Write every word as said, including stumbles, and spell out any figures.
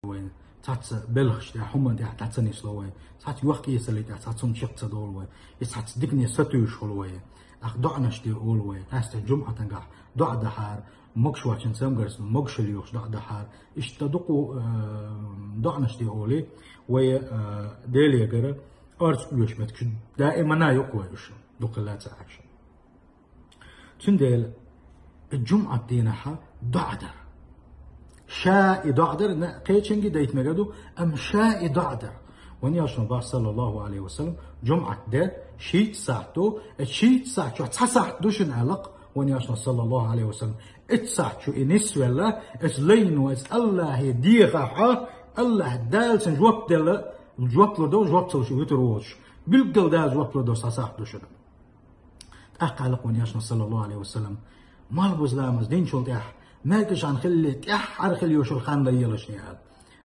вай. Цхьацца белхаш тӀехь, хӀуман тӀехь дӀа ца нисло вай. Цхьацца йохк-эсала тӀехь цхьацца хӀума чекх ца долу вай. И цхьацца дикане сатуьйсуш хуьлу вай. Ахь доӀанаш де олу вай. Къаьстина жумӀатангахь доӀа дахьара, могуш вачун цамгаршна могушалла йохуш доӀа дахьара. Иштта дукха, э, доӀанаш де олий, вай, э, Делегара орца оьшу меттигаш даимана юкъа вай уьш. Дукха лаца Ӏаш. Цундела жумӀат дийнахьа доӀа дар. Ша и доӀа дар, на-, кхечанге дайта мегар ду, амма ша и доӀа дар. Вайн Элчано боху, саллаллаху алейхи ва саллям, жумӀат де шийтта сахьт ду, э, шийтта сахьт чохь цхьа сахьт ду шуна аьлла-кх вайн Элчано, саллаллаху алейхи ва саллям. Итт сахьт чу и нисвелла, эцу лайно, эцу Аллахье дехахь, Аллахь Дала цунна жоп делла, жоп лур ду, жоп ца луш вуьтур воцуш. Билггал Дала жоп лур ду, цхьа сахьт ду шуна. ТӀаккха аьлла-кх вайн Элчано, саллаллаху алейхи ва саллям, малхбуза ламаз динчул тӀаьхьа, маьркӀажан хилале тӀаьххьара хила йолуш йолу хан дан елаш не аьлла.